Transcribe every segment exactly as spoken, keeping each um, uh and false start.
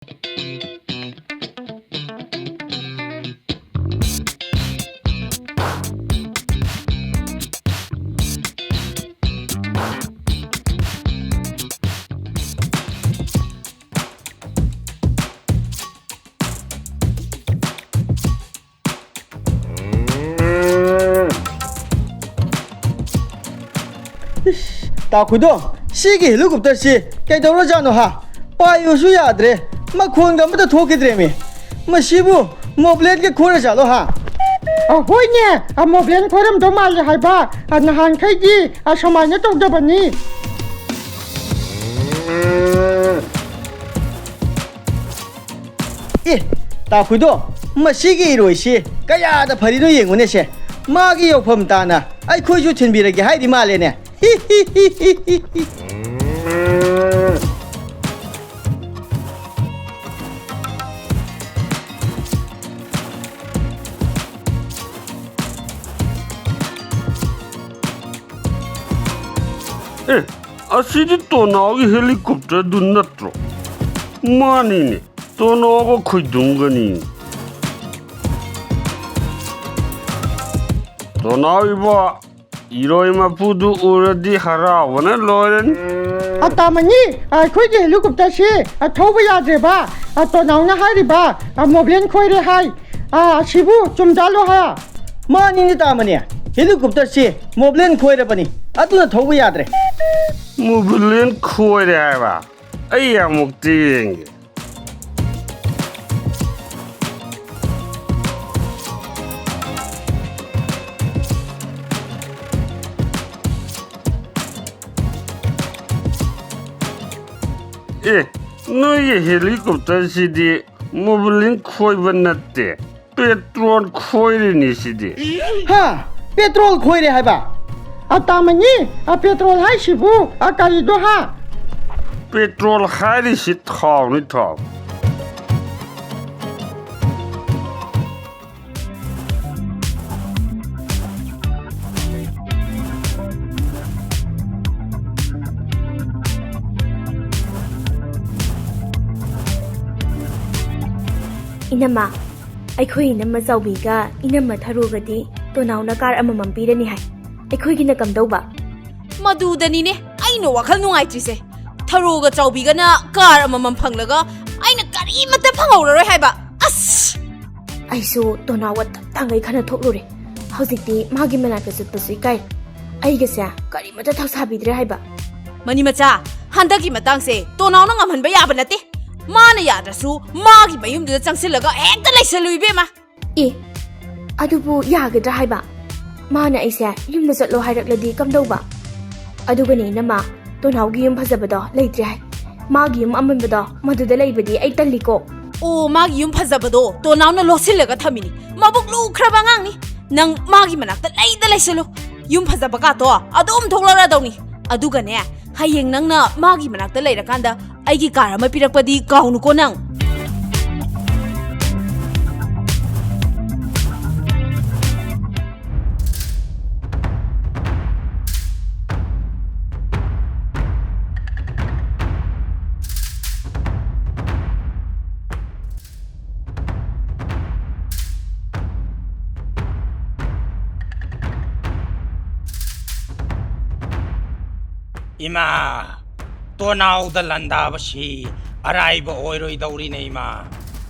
ꯏꯁ, ꯇꯥꯈꯨꯏꯗꯣ, ꯁꯤꯒꯤ helicopter ꯁꯤ ꯀꯩꯗꯧꯔꯖꯥꯠꯅꯣ ꯍꯥ? ꯄꯥꯏꯌꯨꯁꯨ ꯌꯥꯗ꯭ꯔꯦ, ꯃꯈꯣꯟꯒ ꯑꯃꯇ ꯊꯣꯛꯈꯤꯗ꯭ꯔꯦꯃꯤ꯫ ꯃꯁꯤꯕꯨ ꯃꯣꯕ꯭ꯂꯦꯟꯒ ꯈꯣꯏꯔꯖꯥꯠꯂꯣ ꯍꯥ? ꯑ, ꯍꯣꯏꯅꯦ, ꯑ, ꯃꯣꯕ꯭ꯂꯦꯟ ꯈꯣꯏꯔꯝꯗꯧ ꯃꯥꯜꯂꯦ ꯍꯥꯏꯕ꯫ ꯑ, ꯅꯍꯥꯟꯈꯩꯗꯤ, ꯑ, ꯁꯨꯃꯥꯏꯅ ꯇꯧꯗꯕꯅꯤ꯫ ꯑꯦ, ꯇꯥꯈꯨꯏꯗꯣ, ꯃꯁꯤꯒꯤ ꯏꯔꯣꯏꯁꯤ ꯀꯌꯥꯗ ꯐꯔꯤꯅꯣ ꯌꯦꯡꯉꯨꯅꯦꯁꯦ꯫ ꯃꯥꯒꯤ ꯌꯧꯐꯝ ꯇꯥꯅ ꯑꯩꯈꯣꯏꯁꯨ ꯊꯤꯟꯕꯤꯔꯒꯦ ꯍꯥꯏꯔꯤ ꯃꯥꯜꯂꯦꯅꯦ꯫ ꯑꯦ, ꯑꯁꯤꯗꯤ ꯇꯣꯅꯥꯎꯒꯤ helicopter ꯗꯨ ꯅꯠꯇ꯭ꯔꯣ? ꯃꯥꯅꯤꯅꯦ, ꯇꯣꯅꯥꯎꯒ ꯈꯣꯏꯗꯨꯝꯒꯅꯤ꯫ ꯇꯣꯅꯥꯎ ꯏꯕꯣ, ꯏꯔꯣꯏ ꯃꯄꯨꯗꯨ ꯎꯔꯗꯤ ꯍꯔꯥꯎꯕꯅ ꯂꯣꯏꯔꯅꯤ꯫ ꯑꯇꯥꯃꯅꯤ, ꯑꯩꯈꯣꯏꯒꯤ helicopter ꯁꯤ, ꯑ, ꯊꯧꯕ ꯌꯥꯗ꯭ꯔꯦꯕ꯫ ꯑ, ꯇꯣꯅꯥꯎꯅ ꯍꯥꯏꯔꯤꯕ, ꯑ, ꯃꯣꯕ꯭ꯂꯦꯟ ꯈꯣꯏꯔꯦ ꯍꯥꯏ꯫ ꯑ, ꯑꯁꯤꯕꯨ ꯆꯨꯝꯖꯥꯠꯂꯣ ꯍꯥ? ꯃꯥꯅꯤꯅꯦ ꯇꯥꯃꯅꯤ, helicopter ꯁꯤ ꯃꯣꯕ꯭ꯂꯦꯟ ꯈꯣꯏꯔꯕꯅꯤ, ꯑꯗꯨꯅ ꯊꯧꯕ ꯌꯥꯗ꯭ꯔꯦ꯫ ꯃꯣꯕ꯭ꯂꯦꯟ ꯈꯣꯏꯔꯦ ꯍꯥꯏꯕ? ꯑꯩ ꯑꯃꯨꯛꯇ ꯌꯦꯡꯒꯦ꯫ ꯑꯦ, ꯅꯣꯏꯒꯤ helicopter ꯁꯤꯗꯤ ꯃꯣꯕ꯭ꯂꯦꯟ ꯈꯣꯏꯕ ꯅꯠꯇꯦ, petrol ꯈꯣꯏꯔꯤꯅꯤ ꯁꯤꯗꯤ꯫ ꯍꯥ? Petrol ꯈꯣꯏꯔꯦ ꯍꯥꯏꯕ? ꯑꯇꯥꯃꯅꯤ, ꯑ, petrol ꯍꯥꯏꯁꯤꯕꯨ, ꯑ, ꯀꯔꯤꯗꯣ ꯍꯥ? Petrol ꯍꯥꯏꯔꯤꯁꯤ ꯊꯥꯎꯅꯤ, ꯊꯥꯎ꯫ ꯏꯅꯝꯃ, ꯑꯩꯈꯣꯏ ꯏꯅꯝꯃ ꯆꯥꯎꯕꯤꯒ ꯏꯅꯝꯃ ꯊꯔꯣꯒꯗꯤ ꯇꯣꯅꯥꯎꯅ ꯀꯥꯔ ꯑꯃꯃꯝ ꯄꯤꯔꯅꯤ ꯍꯥꯏ꯫ ꯑꯩꯈꯣꯏꯒꯤꯅ ꯀꯝꯗꯧꯕ? ꯃꯗꯨꯗꯅꯤꯅꯦ ꯑꯩꯅ ꯋꯥꯈꯜ ꯅꯨꯡꯉꯥꯏꯇ꯭ꯔꯤꯁꯦ꯫ ꯊꯔꯣꯒ ꯆꯥꯎꯕꯤꯒꯅ ꯀꯥꯔ ꯑꯃꯃꯝ ꯐꯪꯂꯒ ꯑꯩꯅ ꯀꯔꯤꯃꯠꯇ ꯐꯪꯍꯧꯔꯔꯣꯏ ꯍꯥꯏꯕ꯫ ꯑꯁ! ꯑꯩꯁꯨ ꯇꯣꯅꯥꯎꯒ ꯇꯞ ꯇꯥꯡꯒꯩ ꯈꯟꯅ ꯊꯣꯛꯂꯨꯔꯦ꯫ ꯍꯧꯖꯤꯛꯇꯤ ꯃꯥꯒꯤ ꯃꯅꯥꯛꯇ ꯆꯠꯄꯁꯨ ꯏꯀꯥꯏ꯫ ꯑꯩꯒꯁꯦ ꯀꯔꯤꯃꯠꯇ ꯊꯧꯁꯥꯕꯤꯗ꯭ꯔꯦ ꯍꯥꯏꯕ꯫ ꯃꯅꯤ ꯃꯆꯥ, ꯍꯟꯗꯛꯀꯤ ꯃꯇꯥꯡꯁꯦ ꯇꯣꯅꯥꯎꯅ ꯉꯝꯍꯟꯕ ꯌꯥꯕ ꯅꯠꯇꯦ꯫ ꯃꯥꯅ ꯌꯥꯗ꯭ꯔꯁꯨ ꯃꯥꯒꯤ ꯃꯌꯨꯝꯗꯨꯗ ꯆꯪꯁꯤꯜꯂꯒ ꯍꯦꯛꯇ ꯂꯩꯁꯜꯂꯨ ꯏꯕꯦꯝꯃ꯫ ꯑꯦ, ꯑꯗꯨꯕꯨ ꯌꯥꯒꯗ꯭ꯔꯥ ꯍꯥꯏꯕ? ꯃꯥꯅ ꯑꯩꯁꯦ ꯌꯨꯝꯗ ꯆꯠꯂꯣ ꯍꯥꯏꯔꯛꯂꯗꯤ ꯀꯝꯗꯧꯕ? ꯑꯗꯨꯒꯅꯦ ꯏꯅꯝꯃ, ꯇꯣꯅꯥꯎꯒꯤ ꯌꯨꯝ ꯐꯖꯕꯗꯣ ꯂꯩꯇ꯭ꯔꯦ ꯍꯥꯏ꯫ ꯃꯥꯒꯤ ꯌꯨꯝ ꯑꯃꯟꯕꯗꯣ ꯃꯗꯨꯗ ꯂꯩꯕꯗꯤ ꯑꯩ ꯇꯜꯂꯤꯀꯣ꯫ ꯑꯣ, ꯃꯥꯒꯤ ꯌꯨꯝ ꯐꯖꯕꯗꯣ ꯇꯣꯅꯥꯎꯅ ꯂꯣꯠꯁꯤꯜꯂꯒ ꯊꯝꯃꯤꯅꯤ꯫ ꯃꯕꯨꯛ ꯂꯨꯈ꯭ꯔꯕ ꯑꯉꯥꯡꯅꯤ꯫ ꯅꯪ ꯃꯥꯒꯤ ꯃꯅꯥꯛꯇ ꯂꯩꯗ ꯂꯩꯁꯤꯜꯂꯨ꯫ ꯌꯨꯝ ꯐꯖꯕ ꯀꯥꯇꯣ ꯑꯗꯨꯝ ꯊꯣꯛꯂꯛꯑꯗꯧꯅꯤ꯫ ꯑꯗꯨꯒꯅꯦ, ꯍꯌꯦꯡ ꯅꯪꯅ ꯃꯥꯒꯤ ꯃꯅꯥꯛꯇ ꯂꯩꯔꯀꯥꯟꯗ ꯑꯩꯒꯤ ꯀꯥꯔ ꯑꯃ ꯄꯤꯔꯛꯄꯗꯤ ꯀꯥꯎꯅꯨꯀꯣ ꯅꯪ꯫ ꯏꯃꯥ, ꯇꯣꯅꯥꯎꯗ ꯂꯥꯟꯗꯥꯕꯁꯤ ꯑꯔꯥꯏꯕ ꯑꯣꯏꯔꯣꯏꯗꯧꯔꯤꯅꯦ ꯏꯃꯥ꯫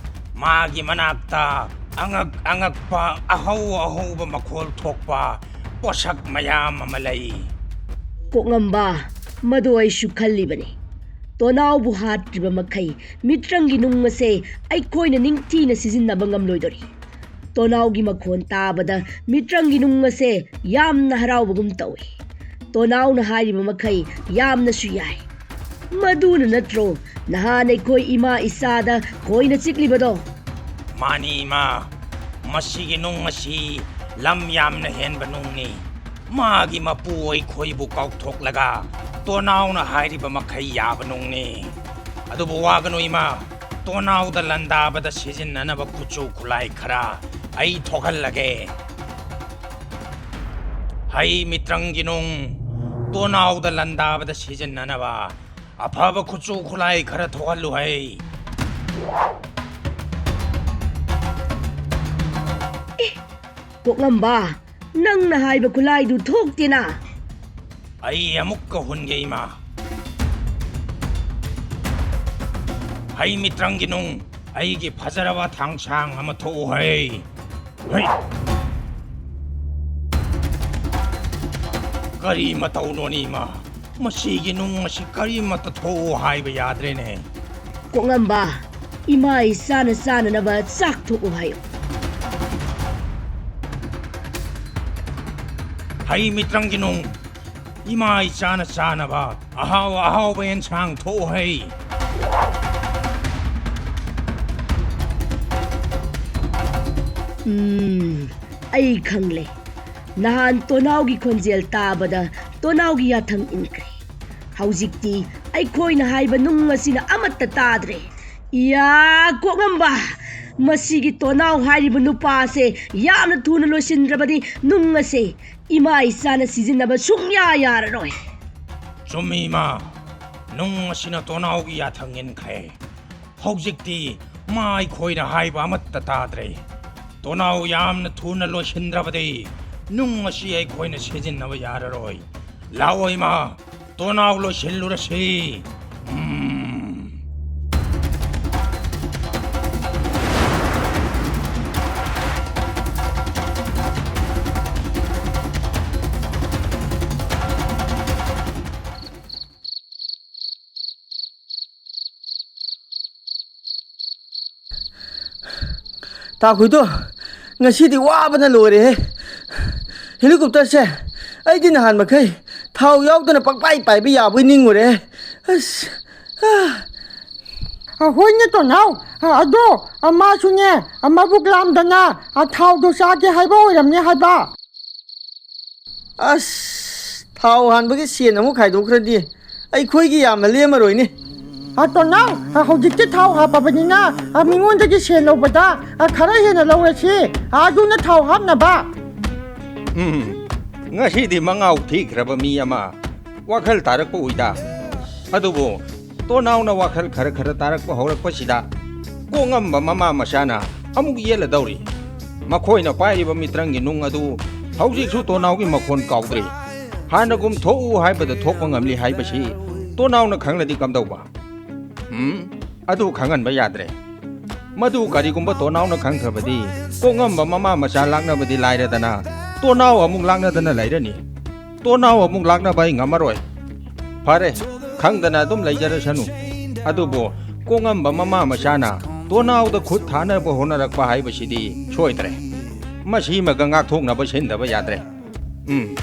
ꯃꯥꯒꯤ ꯃꯅꯥꯛꯇ ꯑꯉꯛ ꯑꯉꯛꯄ, ꯑꯍꯧ ꯑꯍꯧꯕ ꯃꯈꯣꯜ ꯊꯣꯛꯄ ꯄꯣꯠꯁꯛ ꯃꯌꯥꯝ ꯑꯃ ꯂꯩ꯫ ꯀꯣꯛꯉꯝꯕ, ꯃꯗꯨ ꯑꯩꯁꯨ ꯈꯜꯂꯤꯕꯅꯤ꯫ ꯇꯣꯅꯥꯎꯕꯨ ꯍꯥꯠꯇ꯭ꯔꯤꯕ ꯃꯈꯩ ꯃꯤꯇ꯭ꯔꯪꯒꯤ ꯅꯨꯡ ꯑꯁꯦ ꯑꯩꯈꯣꯏꯅ ꯅꯤꯡꯊꯤꯅ ꯁꯤꯖꯤꯟꯅꯕ ꯉꯝꯂꯣꯏꯗꯧꯔꯤ꯫ ꯇꯣꯅꯥꯎꯒꯤ ꯃꯈꯣꯟ ꯇꯥꯕꯗ ꯃꯤꯇ꯭ꯔꯪꯒꯤ ꯅꯨꯡ ꯑꯁꯦ ꯌꯥꯝꯅ ꯍꯔꯥꯎꯕꯒꯨꯝ ꯇꯧꯏ꯫ ꯇꯣꯅꯥꯎꯅ ꯍꯥꯏꯔꯤꯕ ꯃꯈꯩ ꯌꯥꯝꯅꯁꯨ ꯌꯥꯏ꯫ ꯃꯗꯨꯅ ꯅꯠꯇ꯭ꯔꯣ ꯅꯍꯥꯟ ꯑꯩꯈꯣꯏ ꯏꯃꯥ ꯏꯆꯥꯗ ꯈꯣꯏꯅ ꯆꯤꯛꯂꯤꯕꯗꯣ? ꯃꯥꯅꯤ ꯏꯃꯥ, ꯃꯁꯤꯒꯤ ꯅꯨꯡ ꯑꯁꯤ ꯂꯝ ꯌꯥꯝꯅ ꯍꯦꯟꯕ ꯅꯨꯡꯅꯤ꯫ ꯃꯥꯒꯤ ꯃꯄꯨ ꯑꯩꯈꯣꯏꯕꯨ ꯀꯥꯎꯊꯣꯛꯂꯒ ꯇꯣꯅꯥꯎꯅ ꯍꯥꯏꯔꯤꯕ ꯃꯈꯩ ꯌꯥꯕ ꯅꯨꯡꯅꯤ꯫ ꯑꯗꯨꯕꯨ ꯋꯥꯒꯅꯨ ꯏꯃꯥ, ꯇꯣꯅꯥꯎꯗ ꯂꯥꯟꯗꯥꯕꯗ ꯁꯤꯖꯤꯟꯅꯅꯕ ꯈꯨꯠꯁꯨ ꯈꯨꯠꯂꯥꯏ ꯈꯔ ꯑꯩ ꯊꯣꯛꯍꯜꯂꯒꯦ꯫ ꯍꯩ ꯃꯤꯇ꯭ꯔꯪꯒꯤ ꯅꯨꯡ, ꯇꯣꯅꯥꯎꯗ ꯂꯥꯟꯗꯥꯕꯗ ꯁꯤꯖꯤꯟꯅꯅꯕ ꯑꯐꯕ ꯈꯨꯠꯁꯨ ꯈꯨꯠꯂꯥꯏ ꯈꯔ ꯊꯣꯛꯍꯜꯂꯨ ꯍꯩ꯫ ꯀꯣꯛꯉꯝꯕ, ꯅꯪꯅ ꯍꯥꯏꯕ ꯈꯨꯠꯂꯥꯏꯗꯨ ꯊꯣꯛꯇꯦꯅ꯫ ꯑꯩ ꯑꯃꯨꯛꯀ ꯍꯨꯟꯒꯦ, ꯏꯃꯥ꯫ ꯍꯩ ꯃꯤꯇ꯭ꯔꯪꯒꯤ ꯅꯨꯡ, ꯑꯩꯒꯤ ꯐꯖꯔꯕ ꯊꯥꯡꯁꯥꯡ ꯑꯃ ꯊꯣꯛꯎ ꯍꯩ꯫ ꯍꯩ! ꯀꯔꯤ ꯃꯇꯧꯅꯣꯅꯤ, ꯏꯃꯥ? ꯃꯁꯤꯒꯤ ꯅꯨꯡ ꯑꯁꯤ ꯀꯔꯤꯃꯠꯇ ꯊꯣꯛꯎ ꯍꯥꯏꯕ ꯌꯥꯗ꯭ꯔꯦꯅꯦ꯫ ꯀꯣꯛꯉꯝꯕ, ꯏꯃꯥ ꯏꯆꯥꯅ ꯆꯥꯅꯅꯕ ꯆꯥꯛ ꯊꯣꯛꯎ ꯍꯥꯏꯌꯨ꯫ ꯍꯩ ꯃꯤꯇ꯭ꯔꯪꯒꯤ ꯅꯨꯡ, ꯏꯃꯥ ꯏꯆꯥꯅ ꯆꯥꯅꯕ ꯑꯍꯥꯎ ꯑꯍꯥꯎꯕ ꯑꯦꯟꯁꯥꯡ ꯊꯣꯛꯎ ꯍꯩ꯫ ꯎꯝ, ꯑꯩ ꯈꯪꯂꯦ꯫ ꯅꯍꯥꯟ ꯇꯣꯅꯥꯎꯒꯤ ꯈꯣꯟꯖꯦꯜ ꯇꯥꯕꯗ ꯇꯣꯅꯥꯎꯒꯤ ꯌꯥꯊꯪ ꯏꯟꯈ꯭ꯔꯦ꯫ ꯍꯧꯖꯤꯛꯇꯤ ꯑꯩꯈꯣꯏꯅ ꯍꯥꯏꯕ ꯅꯨꯡ ꯑꯁꯤꯅ ꯑꯃꯠꯇ ꯇꯥꯗ꯭ꯔꯦ꯫ ꯏꯌꯥ, ꯀꯣꯛꯉꯝꯕ! ꯃꯁꯤꯒꯤ ꯇꯣꯅꯥꯎ ꯍꯥꯏꯔꯤꯕ ꯅꯨꯄꯥꯁꯦ ꯌꯥꯝꯅ ꯊꯨꯅ ꯂꯣꯏꯁꯤꯟꯗ꯭ꯔꯕꯗꯤ ꯅꯨꯡ ꯑꯁꯦ ꯏꯃꯥ ꯏꯆꯥꯅ ꯁꯤꯖꯤꯟꯅꯕ ꯁꯨꯡꯌꯥ ꯌꯥꯔꯔꯣꯏ꯫ ꯆꯨꯝꯃꯤ, ꯏꯃꯥ꯫ ꯅꯨꯡ ꯑꯁꯤꯅ ꯇꯣꯅꯥꯎꯒꯤ ꯌꯥꯊꯪ ꯏꯟꯈ꯭ꯔꯦ꯫ ꯍꯧꯖꯤꯛꯇꯤ ꯃꯥ ꯑꯩꯈꯣꯏꯅ ꯍꯥꯏꯕ ꯑꯃꯠꯇ ꯇꯥꯗ꯭ꯔꯦ꯫ ꯇꯣꯅꯥꯎ ꯌꯥꯝꯅ ꯊꯨꯅ ꯂꯣꯏꯁꯤꯟꯗ꯭ꯔꯕꯗꯤ ꯅꯨꯡ ꯑꯁꯤ ꯑꯩꯈꯣꯏꯅ ꯁꯤꯖꯤꯟꯅꯕ ꯌꯥꯔꯔꯣꯏ꯫ ꯂꯥꯛꯑꯣ, ꯏꯃꯥ, ꯇꯣꯅꯥꯎ ꯂꯣꯏꯁꯤꯜꯂꯨꯔꯁꯤ꯫ ꯎꯝ꯫ ꯇꯥꯈꯨꯏꯗꯣ, ꯉꯁꯤꯗꯤ ꯋꯥꯕꯅ ꯂꯣꯏꯔꯦꯍꯦ꯫ ꯍꯦꯂꯤꯀꯣꯞꯇꯔꯁꯦ ꯑꯩꯗꯤ ꯅꯍꯥꯟ ꯃꯈꯩ ꯊꯥꯎ ꯌꯥꯎꯗꯅ ꯄꯪꯄꯥꯏ ꯄꯥꯏꯕ ꯌꯥꯕꯣꯏ ꯅꯤꯡꯉꯨꯔꯦ꯫ ꯑꯁ, ꯑꯥ꯫ ꯑ, ꯍꯣꯏꯅꯦ ꯇꯣꯅꯥꯎ, ꯑ, ꯑꯗꯣ, ꯑ, ꯃꯥꯁꯨꯅꯦ, ꯑ, ꯃꯕꯨꯛ ꯂꯥꯝꯗꯅ, ꯑ, ꯊꯥꯎꯗꯣ ꯆꯥꯒꯦ ꯍꯥꯏꯕ ꯑꯣꯏꯔꯝꯅꯤ ꯍꯥꯏꯕ꯫ ꯑꯁ, ꯊꯥꯎ ꯍꯥꯟꯕꯒꯤ ꯁꯦꯟ ꯑꯃꯨꯛ ꯈꯥꯏꯗꯣꯛꯈ꯭ꯔꯗꯤ ꯑꯩꯈꯣꯏꯒꯤ ꯌꯥꯝꯅ ꯂꯦꯝꯃꯔꯣꯏꯅꯦ꯫ ꯑ, ꯇꯣꯅꯥꯎ, ꯑ, ꯍꯧꯖꯤꯛꯇꯤ ꯊꯥꯎ ꯍꯥꯞꯄꯕꯅꯤꯅ, ꯑ, ꯃꯤꯉꯣꯟꯗꯒꯤ ꯁꯦꯟ ꯂꯧꯕꯗ, ꯑ, ꯈꯔ ꯍꯦꯟꯅ ꯂꯧꯔꯁꯤ, ꯑ, ꯑꯗꯨꯅ ꯊꯥꯎ ꯍꯥꯞꯅꯕ꯫ ꯎꯝ, ꯉꯁꯤꯗꯤ ꯃꯉꯥꯎ ꯊꯤꯈ꯭ꯔꯕ ꯃꯤ ꯑꯃ ꯋꯥꯈꯜ ꯇꯥꯔꯛꯄ ꯎꯏꯗ꯫ ꯑꯗꯨꯕꯨ ꯇꯣꯅꯥꯎꯅ ꯋꯥꯈꯜ ꯈꯔ ꯈꯔ ꯇꯥꯔꯛꯄ ꯍꯧꯔꯛꯄꯁꯤꯗ ꯀꯣꯛꯉꯝꯕ ꯃꯃꯥ ꯃꯆꯥꯅ ꯑꯃꯨꯛ ꯌꯦꯠꯂꯗꯧꯔꯤ꯫ ꯃꯈꯣꯏꯅ ꯄꯥꯏꯔꯤꯕ ꯃꯤꯇ꯭ꯔꯪꯒꯤ ꯅꯨꯡ ꯑꯗꯨ ꯍꯧꯖꯤꯛꯁꯨ ꯇꯣꯅꯥꯎꯒꯤ ꯃꯈꯣꯟ ꯀꯥꯎꯗ꯭ꯔꯤ꯫ ꯍꯥꯟꯅꯒꯨꯝ ꯊꯣꯛꯎ ꯍꯥꯏꯕꯗ ꯊꯣꯛꯄ ꯉꯝꯂꯤ ꯍꯥꯏꯕꯁꯤ ꯇꯣꯅꯥꯎꯅ ꯈꯪꯂꯗꯤ ꯀꯝꯗꯧꯕ? ꯎꯝ, ꯑꯗꯨ ꯈꯪꯍꯟꯕ ꯌꯥꯗ꯭ꯔꯦ꯫ ꯃꯗꯨ ꯀꯔꯤꯒꯨꯝꯕ ꯇꯣꯅꯥꯎꯅ ꯈꯪꯈ꯭ꯔꯕꯗꯤ, ꯀꯣꯛꯉꯝꯕ ꯃꯃꯥ ꯃꯆꯥ ꯂꯥꯛꯅꯕꯗꯤ ꯂꯥꯏꯔꯗꯅ, ꯇꯣꯅꯥꯎ ꯑꯃꯨꯛ ꯂꯥꯛꯅꯗꯅ ꯂꯩꯔꯅꯤ꯫ ꯇꯣꯅꯥꯎ ꯑꯃꯨꯛ ꯂꯥꯛꯅꯕ ꯑꯩ ꯉꯝꯃꯔꯣꯏ꯫ ꯐꯔꯦ, ꯈꯪꯗꯅ ꯑꯗꯨꯝ ꯂꯩꯖꯔꯁꯅꯨ꯫ ꯑꯗꯨꯕꯨ ꯀꯣꯛꯉꯝꯕ ꯃꯃꯥ ꯃꯆꯥꯅ ꯇꯣꯅꯥꯎꯗ ꯈꯨꯠ ꯊꯥꯅꯕ ꯍꯣꯠꯅꯔꯛꯄ ꯍꯥꯏꯕꯁꯤꯗꯤ ꯁꯣꯏꯗ꯭ꯔꯦ꯫ ꯃꯁꯤꯃꯒ ꯉꯥꯛꯊꯣꯛꯅꯕ ꯁꯤꯟꯗꯕ ꯌꯥꯗ꯭ꯔꯦ꯫ ꯎꯝ,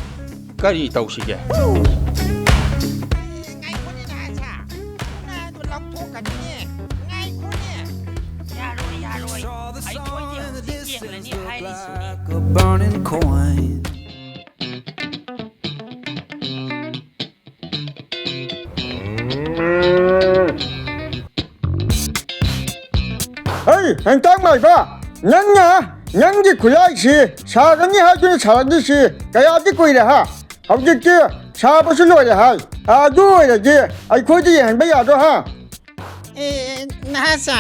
ꯀꯔꯤ ꯇꯧꯁꯤꯒꯦ? ꯉꯥꯏꯈꯣꯅꯦ, ꯅꯍꯥ ꯁꯥ꯫ ꯅꯍꯥꯗꯣ ꯂꯧꯊꯣꯛꯀꯅꯤꯅꯦ꯫ ꯉꯥꯏꯈꯣꯅꯦ꯫ ꯌꯥꯔꯣꯏ, ꯌꯥꯔꯣꯏ꯫ ꯑꯩꯈꯣꯏꯗꯤ ꯍꯧꯖꯤꯛ ꯌꯦꯡꯂꯅꯤ ꯍꯥꯏꯔꯤꯁꯤꯅꯤ꯫ Like a burning coin. ꯍꯩ, ꯍꯦꯟꯇꯥꯛ ꯃꯥꯏꯕ! ꯅꯪꯅ ꯅꯪꯒꯤ ꯈꯨꯠꯂꯥꯏꯁꯤ ꯁꯥꯒꯅꯤ ꯍꯥꯏꯗꯨꯅ ꯁꯥꯔꯛꯂꯤꯁꯤ ꯀꯌꯥꯗꯤ ꯀꯨꯏꯔꯦ ꯍꯥ? ꯍꯧꯖꯤꯛꯇꯤ ꯁꯥꯕꯁꯨ ꯂꯣꯏꯔꯦ ꯍꯥꯏ꯫ ꯑꯗꯨ ꯑꯣꯏꯔꯗꯤ ꯑꯩꯈꯣꯏꯗ ꯌꯦꯡꯍꯟꯕ ꯌꯥꯗ꯭ꯔꯣ ꯍꯥ? ꯑꯦ, ꯅꯍꯥꯁꯥ,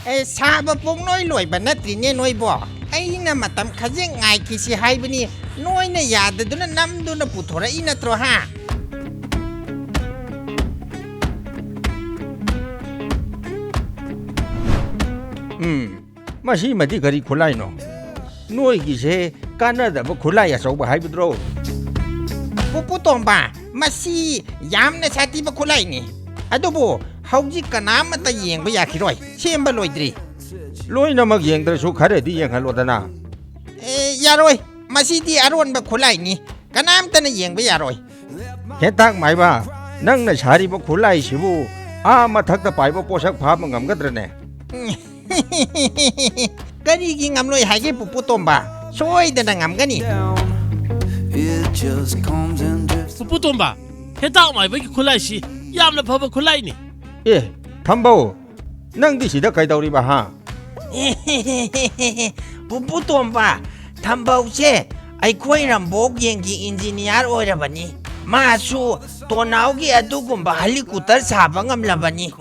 ꯑꯦ, ꯁꯥꯕ ꯄꯨꯡꯂꯣꯏ ꯂꯣꯏꯕ ꯅꯠꯇ꯭ꯔꯤꯅꯦ ꯅꯣꯏꯕꯣ꯫ ꯑꯩꯅ ꯃꯇꯝ ꯈꯖꯤꯛ ꯉꯥꯏꯈꯤꯁꯤ ꯍꯥꯏꯕꯅꯤ, ꯅꯣꯏꯅ ꯌꯥꯗꯗꯨꯅ ꯅꯝꯗꯨꯅ ꯄꯨꯊꯣꯔꯛꯏ ꯅꯠꯇ꯭ꯔꯣ ꯍꯥ? ꯎꯝ, ꯃꯁꯤꯃꯗꯤ ꯀꯔꯤ ꯈꯨꯠꯂꯥꯏꯅꯣ? ꯅꯣꯏꯒꯤꯁꯦ ꯀꯥꯟꯅꯗꯕ ꯈꯨꯠꯂꯥꯏ ꯑꯆꯧꯕ ꯍꯥꯏꯕꯗꯨꯔꯣ? ꯄꯨꯄꯨ ꯇꯣꯝꯕ, ꯃꯁꯤ ꯌꯥꯝꯅ ꯁꯥꯊꯤꯕ ꯈꯨꯠꯂꯥꯏꯅꯤ꯫ ꯑꯗꯨꯕꯨ ꯍꯧꯖꯤꯛ ꯀꯅꯥꯃꯠꯇ ꯌꯦꯡꯕ ꯌꯥꯈꯤꯔꯣꯏ, ꯁꯦꯝꯕ ꯂꯣꯏꯗ꯭ꯔꯤ꯫ ꯂꯣꯏꯅꯃꯛ ꯌꯦꯡꯗ꯭ꯔꯁꯨ ꯈꯔꯗꯤ ꯌꯦꯡꯍꯜꯂꯣꯗꯅ꯫ ꯑꯦ, ꯌꯥꯔꯣꯏ, ꯃꯁꯤꯗꯤ ꯑꯔꯣꯟꯕ ꯈꯨꯠꯂꯥꯏꯅꯤ, ꯀꯅꯥꯝꯇꯅ ꯌꯦꯡꯕ ꯌꯥꯔꯣꯏ꯫ ꯍꯦꯟꯇꯥꯛ ꯃꯥꯏꯕ, ꯅꯪꯅ ꯁꯥꯔꯤꯕ ꯈꯨꯠꯂꯥꯏꯁꯤꯕꯨ ꯑꯥ ꯃꯊꯛꯇ ꯄꯥꯏꯕ ꯄꯣꯠꯁꯛ ꯐꯥꯕ ꯉꯝꯒꯗ꯭ꯔꯅꯦ? ꯀꯔꯤꯒꯤ ꯉꯝꯂꯣꯏ ꯍꯥꯏꯒꯦ ꯄꯨꯄꯨ ꯇꯣꯝꯕ? ꯁꯣꯏꯗꯅ ꯉꯝꯒꯅꯤ꯫ It just comes and drifts. ꯄꯨꯄꯨ ꯇꯣꯝꯕ, ꯍꯦꯟꯇꯥꯛ ꯃꯥꯏꯕꯒꯤ ꯈꯨꯠꯂꯥꯏꯁꯤ ꯌꯥꯝꯅ ꯐꯕ ꯈꯨꯠꯂꯥꯏꯅꯤ꯫ ꯑꯦ, ꯊꯝꯕꯧ, ꯅꯪꯗꯤ ꯁꯤꯗ ꯀꯩꯗꯧꯔꯤꯕ ꯍꯥ? ꯄꯨꯄꯨ ꯇꯣꯝꯕ, ꯊꯝꯕꯧꯁꯦ ꯑꯩꯈꯣꯏ ꯔꯝꯕꯣꯛ ꯌꯦꯡꯒꯤ ꯏꯟꯖꯤꯅꯤꯌꯥꯔ ꯑꯣꯏꯔꯕꯅꯤ꯫ ꯃꯥꯁꯨ ꯇꯣꯅꯥꯎꯒꯤ ꯑꯗꯨꯒꯨꯝꯕ ꯍꯦꯂꯤꯀꯨꯇꯔ ꯁꯥꯕ ꯉꯝꯂꯕꯅꯤ꯫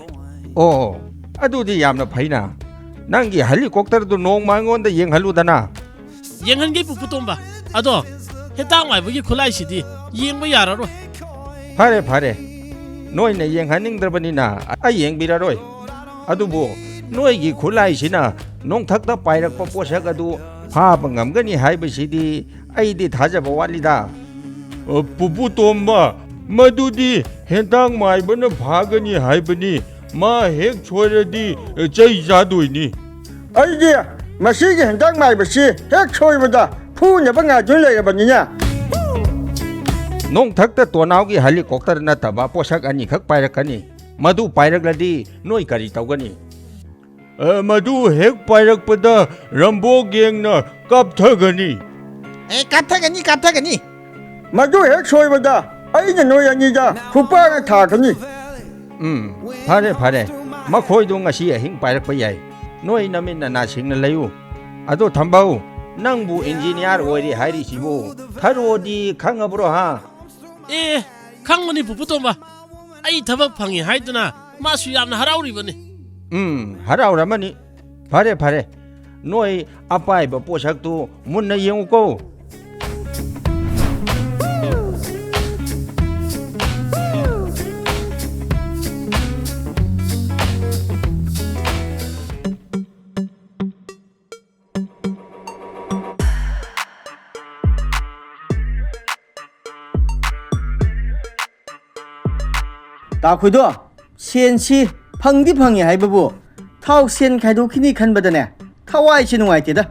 ꯑꯣ, ꯑꯗꯨꯗꯤ ꯌꯥꯝꯅ ꯐꯩꯅ꯫ ꯅꯪꯒꯤ ꯍꯦꯂꯤꯀꯣꯞꯇꯔꯗꯨ ꯅꯣꯡꯃ ꯑꯩꯉꯣꯟꯗ ꯌꯦꯡꯍꯜꯂꯨꯗꯅ꯫ ꯌꯦꯡꯍꯟꯒꯦ, ꯄꯨꯄꯨ ꯇꯣꯝꯕ꯫ ꯑꯗꯣ ꯍꯦꯟꯇꯥꯛ ꯃꯥꯏꯕꯒꯤ ꯈꯨꯠꯂꯥꯏꯁꯤꯗꯤ ꯌꯦꯡꯕ ꯌꯥꯔꯔꯣꯏ꯫ ꯐꯔꯦ, ꯐꯔꯦ, ꯅꯣꯏꯅ ꯌꯦꯡꯍꯟꯅꯤꯡꯗ꯭ꯔꯕꯅꯤꯅ ꯑꯩ ꯌꯦꯡꯕꯤꯔꯔꯣꯏ꯫ ꯑꯗꯨꯕꯨ ꯅꯣꯏꯒꯤ ꯈꯨꯠꯂꯥꯏꯁꯤꯅ ꯅꯣꯡꯊꯛꯇ ꯄꯥꯏꯔꯛꯄ ꯄꯣꯠꯁꯛ ꯑꯗꯨ ꯐꯥꯕ ꯉꯝꯒꯅꯤ ꯍꯥꯏꯕꯁꯤꯗꯤ ꯑꯩꯗꯤ ꯊꯥꯖꯕ ꯋꯥꯠꯂꯤꯗ꯫ ꯑ, ꯄꯨꯄꯨ ꯇꯣꯝꯕ, ꯃꯗꯨꯗꯤ ꯍꯦꯟꯇꯥꯛ ꯃꯥꯏꯕꯅ ꯐꯥꯒꯅꯤ ꯍꯥꯏꯕꯅꯤ꯫ ꯃꯥ ꯍꯦꯛ ꯁꯣꯏꯔꯗꯤ, ꯑ, ꯆꯩ ꯆꯥꯗꯣꯏꯅꯤ꯫ ꯑꯩꯗꯤ ꯃꯁꯤꯒꯤ ꯍꯦꯟꯇꯥꯛ ꯃꯥꯏꯕꯁꯤ ꯍꯦꯛ ꯁꯣꯏꯕꯗ ꯐꯨꯅꯕ ꯉꯥꯏꯗꯨꯅ ꯂꯩꯔꯕꯅꯤꯅꯦ꯫ ꯅꯣꯡꯊꯛꯇ ꯇꯣꯅꯥꯎꯒꯤ ꯍꯦꯂꯤꯀꯣꯞꯇꯔ ꯅꯠꯇꯕ ꯄꯣꯠꯁꯛ ꯑꯅꯤꯈꯛ ꯄꯥꯏꯔꯛꯀꯅꯤ꯫ ꯃꯗꯨ ꯄꯥꯏꯔꯛꯂꯗꯤ ꯅꯣꯏ ꯀꯔꯤ ꯇꯧꯒꯅꯤ? ꯑ, ꯃꯗꯨ ꯍꯦꯛ ꯄꯥꯏꯔꯛꯄꯗ ꯔꯝꯕꯣ ꯒꯦꯡꯅ ꯀꯥꯞꯊꯒꯅꯤ꯫ ꯑꯦ, ꯀꯥꯞꯊꯒꯅꯤ, ꯀꯥꯞꯊꯒꯅꯤ꯫ ꯃꯗꯨ ꯍꯦꯛ ꯁꯣꯏꯕꯗ ꯑꯩꯅ ꯅꯣꯏ ꯑꯅꯤꯗ ꯈꯨꯄꯥꯛꯅ ꯊꯥꯒꯅꯤ꯫ ꯎꯝ, ꯐꯔꯦ, ꯐꯔꯦ꯫ ꯃꯈꯣꯏꯗꯨ ꯉꯁꯤ ꯑꯍꯤꯡ ꯄꯥꯏꯔꯛꯄ ꯌꯥꯏ꯫ ꯅꯣꯏ ꯅꯃꯤꯠ ꯅꯅꯥ ꯁꯤꯡꯅ ꯂꯩꯌꯨ꯫ ꯑꯗꯣ ꯊꯝꯕꯧ, ꯅꯪꯕꯨ ꯏꯟꯖꯤꯅꯤꯌꯥꯔ ꯑꯣꯏꯔꯦ ꯍꯥꯏꯔꯤꯁꯤꯕꯨ ꯊꯔꯣꯗꯤ ꯈꯪꯉꯕ꯭ꯔꯣ, ꯍꯥ? ꯑꯦ, ꯈꯪꯕꯅꯤ, ꯄꯨꯄꯨ ꯇꯣꯝꯕ꯫ ꯑꯩ ꯊꯕꯛ ꯐꯪꯉꯤ ꯍꯥꯏꯗꯨꯅ ꯃꯥꯁꯨ ꯌꯥꯝꯅ ꯍꯔꯥꯎꯔꯤꯕꯅꯤ꯫ ꯎꯝ, ꯍꯔꯥꯎꯔꯝꯃꯅꯤ꯫ ꯐꯔꯦ, ꯐꯔꯦ꯫ ꯅꯣꯏ ꯑꯄꯥꯏꯕ ꯄꯣꯠꯁꯛꯇꯨ ꯃꯨꯟꯅ ꯌꯦꯡꯉꯨꯀꯣ꯫ ꯇꯥꯈꯣꯏꯗꯣ, ꯁꯦꯟꯁꯤ ꯐꯪꯗꯤ ꯐꯪꯉꯤ ꯍꯥꯏꯕꯕꯨ, ꯊꯥꯎ ꯁꯦꯟ ꯈꯥꯏꯗꯣꯛꯈꯤꯅꯤ ꯈꯟꯕꯗꯅꯦ, ꯊꯋꯥꯏꯁꯤ ꯅꯨꯡꯉꯥꯏꯇꯦꯗ꯫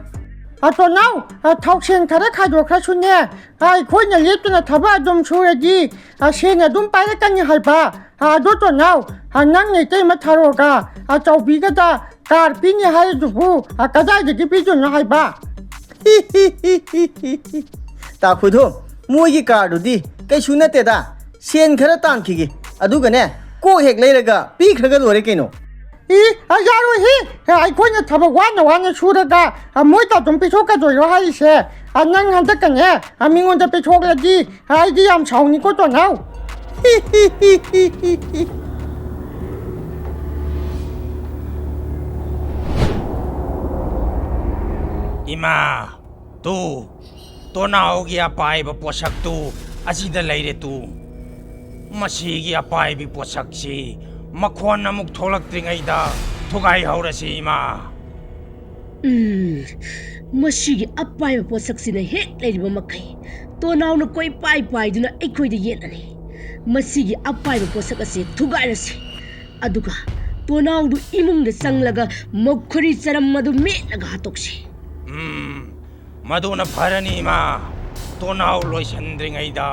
ꯑꯇꯣꯅꯥꯎ, ꯑ, ꯊꯥꯎꯁꯦꯟ ꯈꯔ ꯈꯥꯏꯗꯣꯛꯈ꯭ꯔꯁꯨꯅꯦ, ꯑ, ꯑꯩꯈꯣꯏꯅ ꯂꯦꯞꯇꯅ ꯊꯕꯛ ꯑꯗꯨꯝ ꯁꯨꯔꯗꯤ, ꯑ, ꯁꯦꯟ ꯑꯗꯨꯝ ꯄꯥꯏꯔꯛꯀꯅꯤ ꯍꯥꯏꯕ꯫ ꯑ, ꯑꯗꯣ ꯇꯣꯅꯥꯎ, ꯑ, ꯅꯪ ꯅꯇꯩꯃ ꯊꯥꯔꯣꯒ, ꯑ, ꯆꯥꯎꯕꯤꯒꯗ ꯀꯥꯔ ꯄꯤꯅꯤ ꯍꯥꯏꯔꯤꯗꯨꯕꯨ, ꯑ, ꯀꯗꯥꯏꯗꯒꯤ ꯄꯤꯗꯣꯏꯅꯣ ꯍꯥꯏꯕ? ꯇꯥꯈꯨꯗꯣ, ꯃꯣꯏꯒꯤ ꯀꯥꯔꯗꯨꯗꯤ ꯀꯩꯁꯨ ꯅꯠꯇꯦꯗ, ꯁꯦꯟ ꯈꯔ ꯇꯥꯟꯈꯤꯒꯦ, ꯑꯗꯨꯒꯅꯦ, ꯀꯣꯛ ꯍꯦꯛ ꯂꯩꯔꯒ ꯄꯤꯈ꯭ꯔꯒ ꯂꯣꯏꯔꯦ ꯀꯩꯅꯣ꯫ ꯏ, ꯑ, ꯌꯥꯔꯣꯏꯍꯦ꯫ ꯑ, ꯑꯩꯈꯣꯏꯅ ꯊꯕꯛ ꯋꯥꯅ ꯋꯥꯅ ꯁꯨꯔꯒ, ꯑ, ꯃꯣꯏꯗ ꯑꯗꯨꯝ ꯄꯤꯊꯣꯛꯀꯗꯣꯏꯔꯣ ꯍꯥꯏꯔꯤꯁꯦ? ꯑ, ꯅꯪ ꯍꯟꯗꯛꯀꯅꯦ, ꯑ, ꯃꯤꯉꯣꯟꯗ ꯄꯤꯊꯣꯛꯂꯗꯤ, ꯑ, ꯑꯩꯗꯤ ꯌꯥꯝ ꯁꯥꯎꯅꯤꯀꯣ, ꯇꯣꯅꯥꯎ꯫ ꯏꯃꯥ, ꯇꯨ, ꯇꯣꯅꯥꯎꯒꯤ ꯑꯄꯥꯏꯕ ꯄꯣꯠꯁꯛꯇꯨ ꯑꯁꯤꯗ ꯂꯩꯔꯦ ꯇꯨ꯫ ꯃꯁꯤꯒꯤ ꯑꯄꯥꯏꯕꯤ ꯄꯣꯠꯁꯛꯁꯤ ꯃꯈꯣꯟ ꯑꯃꯨꯛ ꯊꯣꯛꯂꯛꯇ꯭ꯔꯤꯉꯩꯗ ꯊꯨꯒꯥꯏꯍꯧꯔꯁꯤ, ꯏꯃꯥ꯫ ꯎꯝ, ꯃꯁꯤꯒꯤ ꯑꯄꯥꯏꯕ ꯄꯣꯠꯁꯛꯁꯤꯅ ꯍꯦꯛ ꯂꯩꯔꯤꯕ ꯃꯈꯩ ꯇꯣꯅꯥꯎꯅ ꯀꯣꯏꯄꯥꯏ ꯄꯥꯏꯗꯨꯅ ꯑꯩꯈꯣꯏꯗ ꯌꯦꯠꯂꯅꯤ꯫ ꯃꯁꯤꯒꯤ ꯑꯄꯥꯏꯕ ꯄꯣꯠꯁꯛ ꯑꯁꯤ ꯊꯨꯒꯥꯏꯔꯁꯤ꯫ ꯑꯗꯨꯒ ꯇꯣꯅꯥꯎꯗꯨ ꯏꯃꯨꯡꯗ ꯆꯪꯂꯒ ꯃꯈꯣꯔꯤ ꯆꯔꯝ ꯑꯗꯨ ꯃꯦꯠꯂꯒ ꯍꯥꯠꯇꯣꯛꯁꯤ꯫ ꯎꯝ, ꯃꯗꯨꯅ ꯐꯔꯅꯤ, ꯏꯃꯥ꯫ ꯇꯣꯅꯥꯎ ꯂꯣꯏꯁꯤꯟꯗ꯭ꯔꯤꯉꯩꯗ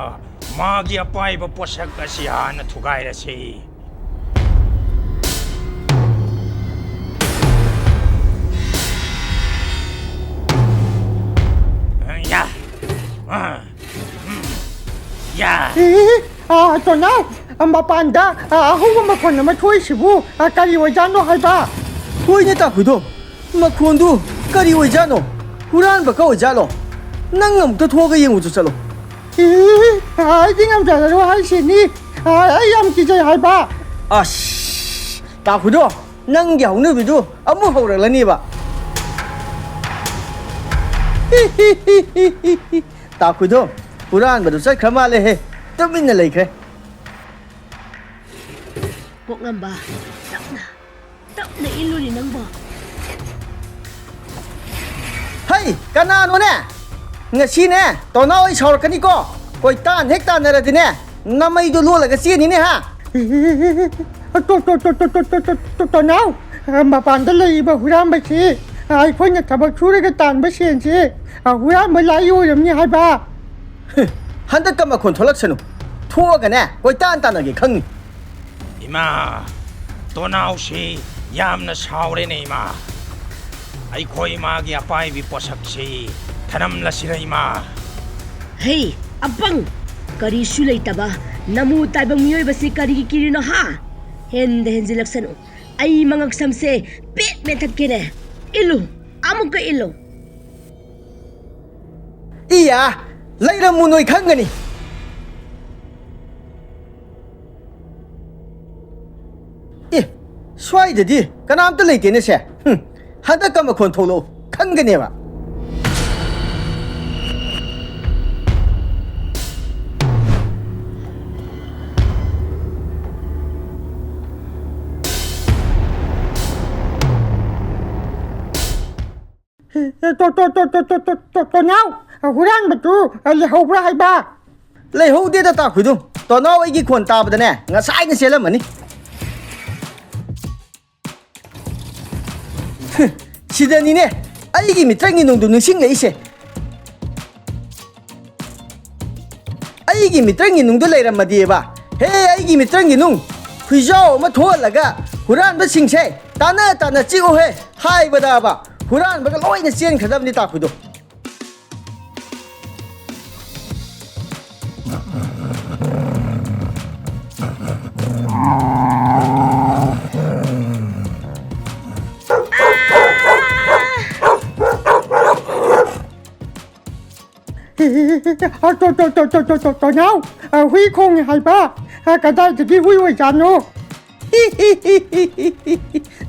ꯃꯥꯒꯤ ꯑꯄꯥꯏꯕ ꯄꯣꯠꯁꯛ ꯑꯁꯤ ꯍꯥꯟꯅ ꯊꯨꯒꯥꯏꯔꯁꯤ꯫ ꯌꯥ꯫ ꯑ, ꯎꯝ, ꯌꯥ꯫ ꯑꯦ, ꯑ, ꯇꯣꯅꯥꯎ, ꯑ, ꯃꯄꯥꯟꯗ, ꯑ, ꯑꯍꯧꯕ ꯃꯈꯣꯟ ꯑꯃ ꯊꯣꯛꯏꯁꯤꯕꯨ, ꯑ, ꯀꯔꯤ ꯑꯣꯏꯖꯥꯠꯅꯣ ꯍꯥꯏꯕ? ꯍꯣꯏꯅꯦ, ꯇꯥꯈꯨꯏꯗꯣ, ꯃꯈꯣꯟꯗꯨ ꯀꯔꯤ ꯑꯣꯏꯖꯥꯠꯅꯣ? ꯍꯨꯔꯥꯟꯕꯒ ꯑꯣꯏꯖꯥꯠꯂꯣ? ꯅꯪ ꯑꯃꯨꯛꯇ ꯊꯣꯛꯑꯒ ꯌꯦꯡꯉꯨ ꯆꯠꯂꯣ꯫ ꯑꯦ, ꯑꯩꯗꯤ ꯉꯝꯖꯔꯔꯣꯏ ꯍꯥꯏꯁꯤꯅꯤ꯫ ꯑ, ꯑꯩ ꯌꯥꯝ ꯀꯤꯖꯩ ꯍꯥꯏꯕ꯫ ꯑꯁ, ꯇꯥꯈꯨꯏꯗꯣ, ꯅꯪꯒꯤ ꯍꯧꯅꯕꯤꯗꯨ ꯑꯃꯨꯛ ꯍꯧꯔꯛꯂꯅꯤꯕ꯫ ꯇꯥꯈꯨꯏꯗꯣ, ꯍꯨꯔꯥꯟꯕꯗꯨ ꯆꯠꯈ꯭ꯔ ꯃꯥꯜꯂꯦꯍꯦ꯫ ꯇꯨꯃꯤꯟꯅ ꯂꯩꯈ꯭ꯔꯦ꯫ ꯀꯣꯛꯉꯝꯕ, ꯇꯞꯅ, ꯇꯞꯅ ꯏꯜꯂꯨꯅꯦ ꯅꯪꯕꯣ꯫ ꯍꯩ, ꯀꯅꯥꯅꯣꯅꯦ? ꯉꯁꯤꯅꯦ, ꯇꯣꯅꯥꯎ ꯑꯩ ꯁꯥꯎꯔꯛꯀꯅꯤꯀꯣ꯫ ꯀꯣꯏꯇꯥꯟ ꯍꯦꯛ ꯇꯥꯟꯅꯔꯗꯤꯅꯦ, ꯅꯃꯩꯗꯣ ꯂꯣꯜꯂꯒ ꯆꯦꯟꯅꯤꯅꯦ, ꯍꯥ? ꯇꯣ, ꯇꯣ, ꯇꯣ, ꯇꯣ, ꯇꯣ, ꯇꯣ, ꯇꯣ, ꯇꯣꯅꯥꯎ, ꯃꯄꯥꯟꯗ ꯂꯩꯔꯤꯕ ꯍꯨꯔꯥꯟꯕꯁꯤ, ꯑꯩꯈꯣꯏꯅ ꯊꯕꯛ ꯁꯨꯔꯒ ꯇꯥꯟꯕ ꯁꯦꯟꯁꯤ, ꯍꯨꯔꯥꯟꯕ ꯂꯥꯏ ꯑꯣꯏꯔꯝꯅꯤ ꯍꯥꯏꯕ꯫ ꯍꯟꯗꯛꯀ ꯃꯈꯣꯟ ꯊꯣꯛꯂꯛꯁꯅꯨ꯫ ꯊꯣꯛꯑꯒꯅꯦ, ꯀꯣꯏꯇꯥꯟ ꯇꯥꯟꯅꯒꯦ ꯈꯪꯅꯤ꯫ ꯏꯃꯥ, ꯇꯣꯅꯥꯎꯁꯤ ꯌꯥꯝꯅ ꯁꯥꯎꯔꯦꯅꯦ, ꯏꯃꯥ꯫ ꯑꯩꯈꯣꯏ ꯃꯥꯒꯤ ꯑꯄꯥꯏꯕꯤ ꯄꯣꯠꯁꯛꯁꯤ ꯊꯅꯝꯂꯁꯤꯔ, ꯏꯃꯥ? ꯍꯦ, ꯑꯄꯪ! ꯀꯔꯤꯁꯨ ꯂꯩꯇꯕ ꯅꯃꯨ ꯇꯥꯏꯕꯪ ꯃꯤꯑꯣꯏꯕꯁꯤ ꯀꯔꯤꯒꯤ ꯀꯤꯔꯤꯅꯣ, ꯍꯥ? ꯍꯦꯟꯗ ꯍꯦꯟꯖꯤꯜꯂꯛꯁꯅꯨ꯫ ꯑꯩ ꯃꯉꯛꯁꯝꯁꯦ ꯄꯦꯠ ꯃꯦꯠꯊꯠꯀꯦꯅꯦ꯫ ꯏꯜꯂꯨ, ꯑꯃꯨꯛꯀ ꯏꯜꯂꯨ꯫ ꯏꯌꯥ, ꯂꯩꯔꯝꯃꯨ, ꯅꯣꯏ ꯈꯪꯒꯅꯤ꯫ ꯑꯦ, ꯁ꯭ꯋꯥꯏꯗꯗꯤ ꯀꯅꯥꯝꯇ ꯂꯩꯇꯦꯅꯦ ꯁꯦ꯫ ꯍꯨꯝ, ꯍꯟꯗꯛꯀ ꯃꯈꯣꯟ ꯊꯣꯛꯂꯛꯎ, ꯈꯪꯒꯅꯦꯕ꯫ ꯇꯣ-, ꯇꯣ-, ꯇꯣ-, ꯇꯣ-, ꯇꯣ-, ꯇꯣ-, ꯇꯣ-, ꯇꯣꯅꯥꯎ, ꯍꯨꯔꯥꯟꯕꯗꯨ ꯂꯩꯍꯧꯕ꯭ꯔꯥ ꯍꯥꯏꯕ? ꯂꯩꯍꯧꯗꯦꯗ, ꯇꯥꯈꯨꯏꯗꯨ꯫ ꯇꯣꯅꯥꯎ ꯑꯩꯒꯤ ꯈꯣꯟ ꯇꯥꯕꯗꯅꯦ, ꯉꯁꯥꯏꯅ ꯆꯦꯜꯂꯝꯃꯅꯤ꯫ ꯁꯤꯗꯅꯤꯅꯦ ꯑꯩꯒꯤ ꯃꯤꯇ꯭ꯔꯪꯒꯤ ꯅꯨꯡꯗꯨ ꯅꯤꯡꯁꯤꯡꯂꯛꯏꯁꯦ꯫ ꯑꯩꯒꯤ ꯃꯤꯇ꯭ꯔꯪꯒꯤ ꯅꯨꯡꯗ ꯂꯩꯔꯝꯃꯗꯤꯕ꯫ ꯍꯦ, ꯑꯩꯒꯤ ꯃꯤꯇ꯭ꯔꯪꯒꯤ ꯅꯨꯡ! ꯍꯨꯏꯖꯥꯎ ꯑꯃ ꯊꯣꯛꯍꯜꯂꯒ ꯍꯨꯔꯥꯟꯕꯁꯤꯡꯁꯦ ꯇꯥꯟꯅ ꯇꯥꯟꯅ ꯆꯤꯛꯎꯍꯦ ꯍꯥꯏꯕꯗꯕ ꯍꯨꯔꯥꯟꯕꯒ ꯂꯣꯏꯅ ꯆꯦꯟꯈ꯭ꯔꯗꯕꯅꯤ ꯇꯥꯈꯨꯏꯗꯣ꯫ ꯇꯣ-, ꯇꯣ-, ꯇꯣ-, ꯇꯣ-, ꯇꯣ-, ꯇꯣ-, ꯇꯣꯅꯥꯎ, ꯑ, ꯍꯨꯏ ꯈꯣꯡꯉꯤ ꯍꯥꯏꯕ꯫ ꯑ, ꯀꯗꯥꯏꯗꯒꯤ ꯍꯨꯏ ꯑꯣꯏꯖꯥꯠꯅꯣ?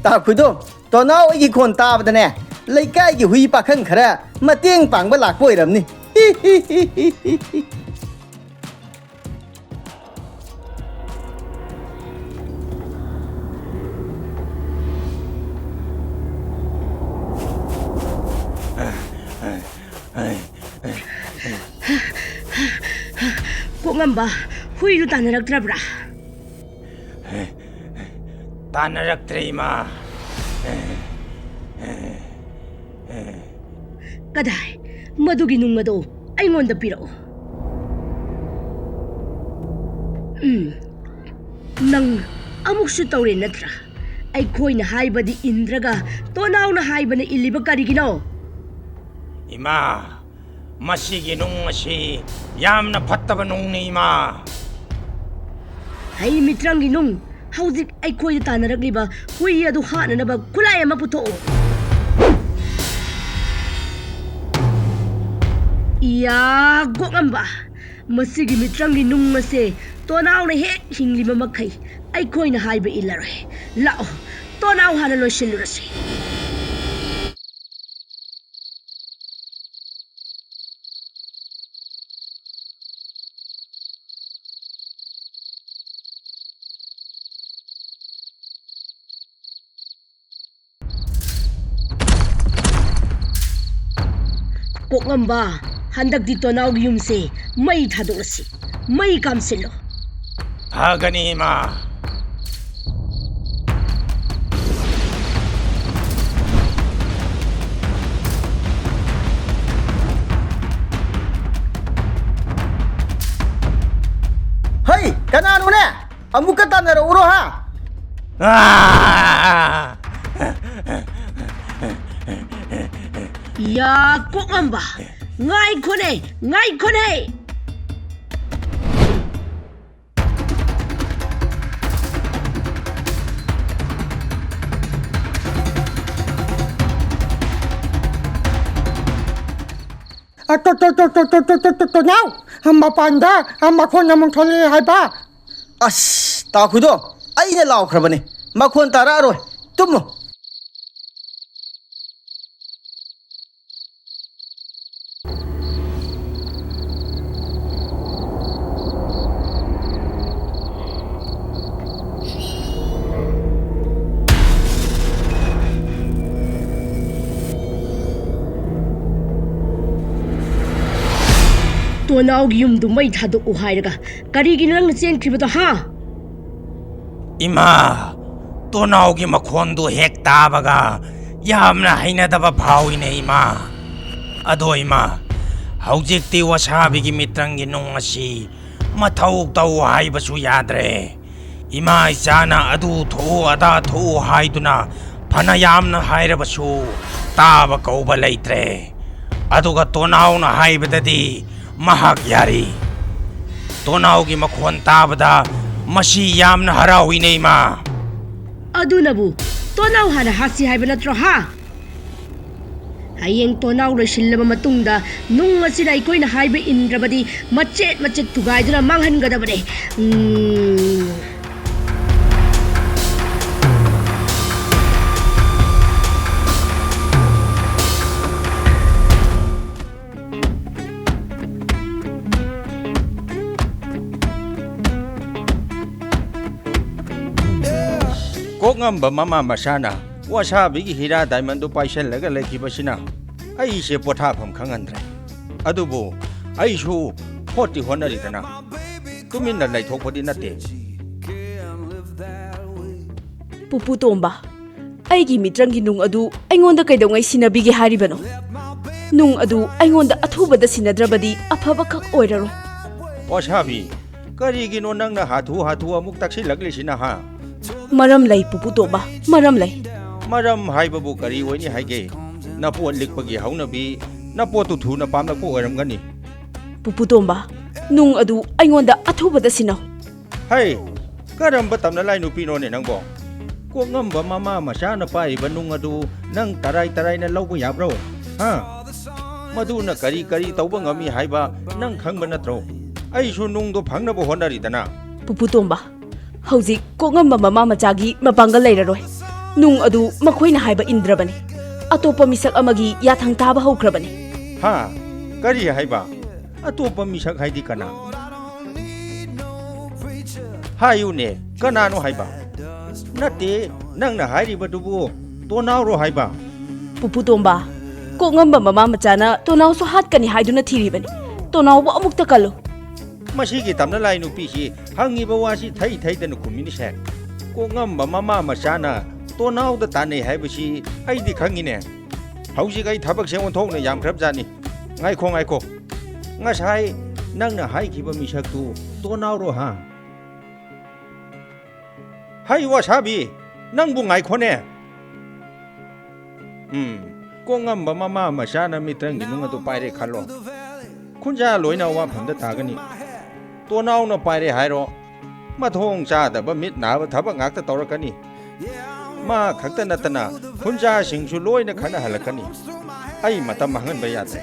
ꯇꯥꯈꯨꯏꯗꯣ, ꯇꯣꯅꯥꯎ ꯑꯩꯒꯤ ꯈꯣꯟ ꯇꯥꯕꯗꯅꯦ, ꯂꯩꯀꯥꯏꯒꯤ ꯍꯨꯏ ꯄꯥꯈꯪ ꯈꯔ ꯃꯇꯦꯡ ꯄꯥꯡꯕ ꯂꯥꯛꯄ ꯑꯣꯏꯔꯝꯅꯤ꯫ ꯀꯣꯛꯉꯝꯕ, ꯍꯨꯏꯗꯨ ꯇꯥꯟꯅꯔꯛꯇ꯭ꯔꯕ꯭ꯔꯥ? ꯇꯥꯟꯅꯔꯛꯇ꯭ꯔꯦ, ꯏꯃꯥ꯫ ꯀꯗꯥꯏ? ꯃꯗꯨꯒꯤ ꯅꯨꯡ ꯑꯗꯣ ꯑꯩꯉꯣꯟꯗ ꯄꯤꯔꯛꯎ꯫ ꯎꯝ, ꯅꯪ ꯑꯃꯨꯛꯁꯨ ꯇꯧꯔꯦ ꯅꯠꯇ꯭ꯔꯥ? ꯑꯩꯈꯣꯏꯅ ꯍꯥꯏꯕꯗꯤ ꯏꯟꯗ꯭ꯔꯒ ꯇꯣꯅꯥꯎꯅ ꯍꯥꯏꯕꯅ ꯏꯜꯂꯤꯕ ꯀꯔꯤꯒꯤꯅꯣ? ꯏꯃꯥ, ꯃꯁꯤꯒꯤ ꯅꯨꯡ ꯑꯁꯤ ꯌꯥꯝꯅ ꯐꯠꯇꯕ ꯅꯨꯡꯅꯤ, ꯏꯃꯥ꯫ ꯍꯩ ꯃꯤꯇ꯭ꯔꯪꯒꯤ ꯅꯨꯡ, ꯍꯧꯖꯤꯛ ꯑꯩꯈꯣꯏꯗ ꯇꯥꯟꯅꯔꯛꯂꯤꯕ ꯍꯨꯏ ꯑꯗꯨ ꯍꯥꯠꯅꯅꯕ ꯈꯨꯠꯂꯥꯏ ꯑꯃ ꯄꯨꯊꯣꯛꯎ꯫ ꯏꯌꯥ, ꯀꯣꯛꯉꯝꯕ! ꯃꯁꯤꯒꯤ ꯃꯤꯇ꯭ꯔꯪꯒꯤ ꯅꯨꯡ ꯑꯁꯦ ꯇꯣꯅꯥꯎꯅ ꯍꯦꯛ ꯍꯤꯡꯂꯤꯕ ꯃꯈꯩ ꯑꯩꯈꯣꯏꯅ ꯍꯥꯏꯕ ꯏꯜꯂꯔꯣꯏ꯫ ꯂꯥꯛꯑꯣ, ꯇꯣꯅꯥꯎ ꯍꯥꯟꯅ ꯂꯣꯏꯁꯤꯜꯂꯨꯔꯁꯤ꯫ ꯀꯣꯛꯉꯝꯕ, ꯍꯟꯗꯛꯇꯤ ꯇꯣꯅꯥꯎꯒꯤ ꯌꯨꯝꯁꯦ ꯃꯩ ꯊꯥꯗꯣꯛꯂꯁꯤ꯫ ꯃꯩ ꯀꯥꯝꯁꯤꯜꯂꯣ꯫ ꯐꯒꯅꯤ, ꯏꯃꯥ꯫ ꯍꯩ, ꯀꯅꯥꯅꯣꯅꯦ? ꯑꯃꯨꯛꯀ ꯇꯥꯟꯅꯔꯛꯎꯔꯣ, ꯍꯥ? ꯑꯥ! ꯌꯥ, ꯀꯣꯛꯉꯝꯕ! ꯉꯥꯏꯈꯣꯅꯦ, ꯉꯥꯏꯈꯣꯅꯦ! ꯑ, ꯇꯣ, ꯇꯣ, ꯇꯣ, ꯇꯣ, ꯇꯣ, ꯇꯣ, ꯇꯣ, ꯇꯣ, ꯇꯣꯅꯥꯎ! ꯑ, ꯃꯄꯥꯟꯗ, ꯑ, ꯃꯈꯣꯟ ꯑꯃꯨꯛ ꯊꯣꯛꯂꯛꯑꯦ ꯍꯥꯏꯕ꯫ ꯑꯁ, ꯇꯥꯈꯨꯗꯣ, ꯑꯩꯅ ꯂꯥꯎꯈ꯭ꯔꯕꯅꯦ꯫ ꯃꯈꯣꯟ ꯇꯥꯔꯛꯑꯔꯣꯏ꯫ ꯇꯨꯝꯃꯨ꯫ ꯇꯣꯅꯥꯎꯒꯤ ꯌꯨꯝꯗꯨ ꯃꯩ ꯊꯥꯗꯣꯛꯎ ꯍꯥꯏꯔꯒ ꯀꯔꯤꯒꯤꯅꯣ ꯅꯪꯅ ꯆꯦꯟꯈ꯭ꯔꯤꯕꯗꯣ, ꯍꯥ? ꯏꯃꯥ, ꯇꯣꯅꯥꯎꯒꯤ ꯃꯈꯣꯟꯗꯨ ꯍꯦꯛ ꯇꯥꯕꯒ ꯌꯥꯝꯅ ꯍꯩꯅꯗꯕ ꯐꯥꯎꯏꯅꯦ, ꯏꯃꯥ꯫ ꯑꯗꯣ, ꯏꯃꯥ, ꯍꯧꯖꯤꯛꯇꯤ ꯋꯥꯁꯥꯕꯤꯒꯤ ꯃꯤꯇ꯭ꯔꯪꯒꯤ ꯅꯨꯡ ꯑꯁꯤ ꯃꯊꯧ ꯇꯧ ꯍꯥꯏꯕꯁꯨ ꯌꯥꯗ꯭ꯔꯦ꯫ ꯏꯃꯥ ꯏꯆꯥꯅ ꯑꯗꯨ ꯊꯣꯛꯎ, ꯑꯗꯥ ꯊꯣꯛꯎ ꯍꯥꯏꯗꯨꯅ ꯐꯅ ꯌꯥꯝꯅ ꯍꯥꯏꯔꯕꯁꯨ ꯇꯥꯕ ꯀꯧꯕ ꯂꯩꯇ꯭ꯔꯦ꯫ ꯑꯗꯨꯒ ꯇꯣꯅꯥꯎꯅ ꯍꯥꯏꯕꯗꯗꯤ ꯃꯍꯥꯛ ꯌꯥꯔꯤ꯫ ꯇꯣꯅꯥꯎꯒꯤ ꯃꯈꯣꯟ ꯇꯥꯕꯗ ꯃꯁꯤ ꯌꯥꯝꯅ ꯍꯔꯥꯎꯏꯅꯦ, ꯏꯃꯥ꯫ ꯑꯗꯨꯅꯕꯨ ꯇꯣꯅꯥꯎ ꯍꯥꯟꯅ ꯍꯥꯠꯁꯤ ꯍꯥꯏꯕ ꯅꯠꯇ꯭ꯔꯣ, ꯍꯥ? ꯍꯌꯦꯡ ꯇꯣꯅꯥꯎ ꯂꯣꯏꯁꯤꯜꯂꯕ ꯃꯇꯨꯡꯗ ꯅꯨꯡ ꯑꯁꯤꯅ ꯑꯩꯈꯣꯏꯅ ꯍꯥꯏꯕ ꯏꯟꯗ꯭ꯔꯕꯗꯤ ꯃꯆꯦꯠ ꯃꯆꯦꯠ ꯊꯨꯒꯥꯏꯗꯨꯅ ꯃꯥꯡꯍꯟꯒꯗꯕꯅꯦ꯫ ꯎꯝ꯫ ꯀꯣꯛꯉꯝꯕ ꯃꯃꯥ ꯃꯁꯥꯅ ꯋꯥꯁꯥꯕꯤꯒꯤ ꯍꯤꯔꯥ ꯗꯥꯏꯃꯟꯗꯨ ꯄꯥꯏꯁꯜꯂꯒ ꯂꯩꯈꯤꯕꯁꯤꯅ ꯑꯩꯁꯦ ꯄꯣꯊꯥꯐꯝ ꯈꯪꯍꯟꯗ꯭ꯔꯦ꯫ ꯑꯗꯨꯕꯨ ꯑꯩꯁꯨ ꯍꯣꯠꯇꯤ ꯍꯣꯠꯅꯔꯤꯗꯅ, ꯇꯨꯃꯤꯟꯅ ꯂꯩꯊꯣꯛꯄꯗꯤ ꯅꯠꯇꯦ꯫ ꯄꯨꯄꯨ ꯇꯣꯝꯕ, ꯑꯩꯒꯤ ꯃꯤꯇ꯭ꯔꯪꯒꯤ ꯅꯨꯡ ꯑꯗꯨ ꯑꯩꯉꯣꯟꯗ ꯀꯩꯗꯧꯉꯩ ꯁꯤꯟꯅꯕꯤꯒꯦ ꯍꯥꯏꯔꯤꯕꯅꯣ? ꯅꯨꯡ ꯑꯗꯨ ꯑꯩꯉꯣꯟꯗ ꯑꯊꯨꯕꯗ ꯁꯤꯟꯅꯗ꯭ꯔꯕꯗꯤ ꯑꯐꯕꯈꯛ ꯑꯣꯏꯔꯔꯣꯏ꯫ ꯋꯥꯁꯥꯕꯤ, ꯀꯔꯤꯒꯤꯅꯣ ꯅꯪꯅ ꯍꯥꯊꯨ ꯍꯥꯊꯨ ꯑꯃꯨꯛ ꯇꯛꯁꯤꯜꯂꯛꯂꯤꯁꯤꯅ, ꯍꯥ? ꯃꯔꯝ ꯂꯩ ꯄꯨꯄꯨ ꯇꯣꯝꯕ, ꯃꯔꯝ ꯂꯩ꯫ ꯃꯔꯝ ꯍꯥꯏꯕꯕꯨ ꯀꯔꯤ ꯑꯣꯏꯅꯤ ꯍꯥꯏꯒꯦ? ꯅꯄꯣꯠ ꯂꯤꯛꯄꯒꯤ ꯍꯧꯅꯕꯤ, ꯅꯄꯣꯠꯇꯨ ꯊꯨꯅ ꯄꯥꯝꯂꯛꯄ ꯑꯣꯏꯔꯝꯒꯅꯤ꯫ ꯄꯨꯄꯨ ꯇꯣꯝꯕ, ꯅꯨꯡ ꯑꯗꯨ ꯑꯩꯉꯣꯟꯗ ꯑꯊꯨꯕꯗ ꯁꯤꯟꯅꯧ꯫ ꯍꯩ, ꯀꯔꯝꯕ ꯇꯝꯅ ꯂꯥꯏ ꯅꯨꯄꯤꯅꯣꯅꯦ ꯅꯪꯕꯣ? ꯀꯣꯛꯉꯝꯕ ꯃꯃꯥ ꯃꯆꯥꯅ ꯄꯥꯏꯔꯤꯕ ꯅꯨꯡ ꯑꯗꯨ ꯅꯪ ꯇꯔꯥꯏ ꯇꯔꯥꯏꯅ ꯂꯧꯕ ꯌꯥꯕ꯭ꯔꯣ? ꯍꯥ? ꯃꯗꯨꯅ ꯀꯔꯤ ꯀꯔꯤ ꯇꯧꯕ ꯉꯝꯃꯤ ꯍꯥꯏꯕ ꯅꯪ ꯈꯪꯕ ꯅꯠꯇ꯭ꯔꯣ? ꯑꯩꯁꯨ ꯅꯨꯡꯗꯣ ꯐꯪꯅꯕ ꯍꯣꯠꯅꯔꯤꯗꯅ꯫ ꯄꯨꯄꯨ ꯇꯣꯝꯕ, ꯍꯧꯖꯤꯛ ꯀꯣꯛꯉꯝꯕ ꯃꯃꯥ ꯃꯆꯥꯒꯤ ꯃꯄꯥꯡꯒꯜ ꯂꯩꯔꯔꯣꯏ꯫ ꯅꯨꯡ ꯑꯗꯨ ꯃꯈꯣꯏꯅ ꯍꯥꯏꯕ ꯏꯟꯗ꯭ꯔꯕꯅꯤ꯫ ꯑꯇꯣꯞꯄ ꯃꯤꯁꯛ ꯑꯃꯒꯤ ꯌꯥꯊꯪ ꯊꯥꯕ ꯍꯧꯈ꯭ꯔꯕꯅꯤ꯫ ꯍꯥ? ꯀꯔꯤ ꯍꯥꯏꯕ? ꯑꯇꯣꯞꯄ ꯃꯤꯁꯛ ꯍꯥꯏꯗꯤ ꯀꯅꯥ? ꯍꯥꯏꯌꯨꯅꯦ, ꯀꯅꯥꯅꯣ ꯍꯥꯏꯕ? ꯅꯠꯇꯦ, ꯅꯪꯅ ꯍꯥꯏꯔꯤꯕꯗꯨꯕꯨ ꯇꯣꯅꯥꯎꯔꯣ ꯍꯥꯏꯕ? ꯄꯨꯄꯨ ꯇꯣꯝꯕ, ꯀꯣꯛꯉꯝꯕ ꯃꯃꯥ ꯃꯆꯥꯅ ꯇꯣꯅꯥꯎꯁꯨ ꯍꯥꯠꯀꯅꯤ ꯍꯥꯏꯗꯨꯅ ꯊꯤꯔꯤꯕꯅꯤ꯫ ꯇꯣꯅꯥꯎꯕꯨ ꯑꯃꯨꯛꯇ ꯀꯜꯂꯨ꯫ ꯃꯁꯤꯒꯤ ꯇꯝꯅ ꯂꯥꯏ ꯅꯨꯄꯤꯁꯤ ꯍꯪꯉꯤꯕ ꯋꯥꯁꯤ ꯊꯩ ꯊꯩꯗꯅ ꯈꯨꯝꯃꯤꯅꯤꯁꯦ꯫ ꯀꯣꯛꯉꯝꯕ ꯃꯃꯥ ꯃꯆꯥꯅ ꯇꯣꯅꯥꯎꯗ ꯇꯥꯟꯅꯩ ꯍꯥꯏꯕꯁꯤ ꯑꯩꯗꯤ ꯈꯪꯉꯤꯅꯦ꯫ ꯍꯧꯖꯤꯛ ꯑꯩ ꯊꯕꯛꯁꯦ ꯑꯣꯟꯊꯣꯛꯅ ꯌꯥꯝꯈ꯭ꯔꯕꯖꯥꯠꯅꯤ꯫ ꯉꯥꯏꯈꯣ, ꯉꯥꯏꯈꯣ꯫ ꯉꯁꯥꯏ ꯅꯪꯅ ꯍꯥꯏꯈꯤꯕ ꯃꯤꯁꯛꯇꯨ ꯇꯣꯅꯥꯎꯔꯣ, ꯍꯥ? ꯍꯩ ꯋꯥꯁꯥꯕꯤ, ꯅꯪꯕꯨ ꯉꯥꯏꯈꯣꯅꯦ꯫ ꯎꯝ, ꯀꯣꯛꯉꯝꯕ ꯃꯃꯥ ꯃꯆꯥꯅ ꯃꯤꯇ꯭ꯔꯪꯒꯤ ꯅꯨꯡ ꯑꯗꯨ ꯄꯥꯏꯔꯦ ꯈꯜꯂꯣ꯫ ꯈꯨꯟꯖꯥ ꯂꯣꯏꯅ ꯑꯋꯥꯐꯝꯗ ꯇꯥꯒꯅꯤ꯫ ꯇꯣꯅꯥꯎꯅ ꯄꯥꯏꯔꯦ ꯍꯥꯏꯔꯣ, ꯃꯊꯣꯡ ꯆꯥꯗꯕ ꯃꯤꯠ ꯅꯥꯕ ꯊꯕꯛ ꯉꯥꯛꯇ ꯇꯧꯔꯛꯀꯅꯤ꯫ ꯃꯥ ꯈꯛꯇ ꯅꯠꯇꯅ ꯈꯨꯟꯖꯥꯁꯤꯡꯁꯨ ꯂꯣꯏꯅ ꯈꯠꯅꯍꯜꯂꯛꯀꯅꯤ꯫ ꯑꯩ ꯃꯇꯝ ꯃꯥꯡꯍꯟꯕ ꯌꯥꯗ꯭ꯔꯦ꯫